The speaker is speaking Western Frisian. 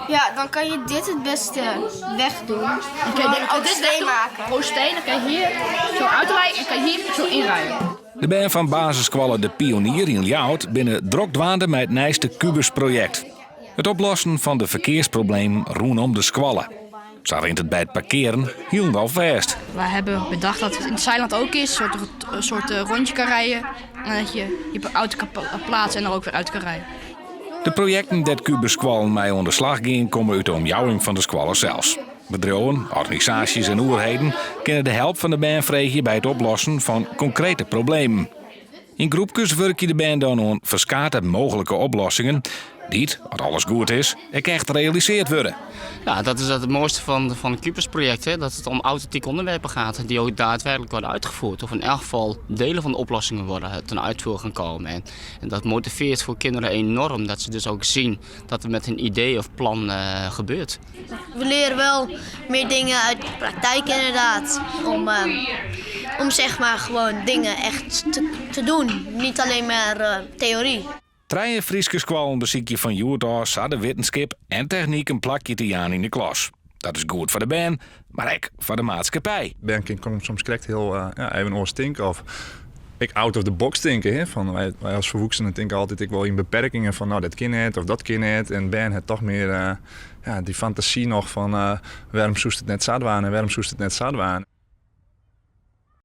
Ja, dan kan je dit het beste wegdoen. Dan kan je Gewoon dit OC wegdoen, maken. OC, dan kan je hier zo uitrijden en kan je hier zo inrijden. De bern fan basisskoalle De Pionier yn Ljouwert binne drok dwaande mei it nijste Kubusprojekt. It oplossen fan de ferkearsproblemen rûnom de skoalle. Sa rint it by it parkearen hielendal fêst. We hebben bedacht dat het in het Seiland ook is, een soort, een soort eh, rondje kan rijden. En dat je je auto kan plaatsen en er ook weer uit kan rijden. De projekten dêr't Kubusskoallen mei oan de slach gean komme út de omjouwing fan de skoalle sels. Bedriuwen, organisaasjes en oerheden kinne de help fan de bern freegje by it oplossen fan konkrete problemen. Yn groepkes wurkje de bern dan oan ferskate mooglike oplossingen dy't, as alles goed is, ek echt realiseard wurde. Ja, dat is het mooiste van het Kubusproject. Hè? Dat het om authentieke onderwerpen gaat die ook daadwerkelijk worden uitgevoerd. Of in elk geval delen van de oplossingen worden ten uitvoer gaan komen. En dat motiveert voor kinderen enorm. Dat ze dus ook zien dat er met hun idee of plan gebeurt. We leren wel meer dingen uit de praktijk inderdaad. Om zeg maar gewoon dingen echt te doen. Niet alleen maar theorie. Trije Fryske skoallen besykje fan hjoed ôf sa de wittenskip en technyk in plakje te jaan yn de klas. Dat is goed foar de bern, mar ek foar de maatskippij. Bern kin soms krekt hiel ja, even oars tinke of ek out of the box tinke. Hè? Fan, wy as folwoeksenen tinke altyd ek wol yn beperkingen fan nou, dat kin net of dat kin net. En bern ha toch mear ja, dy fantasy noch fan wêrom soest it net sa dwaan en wêrom soest it net sa dwaan.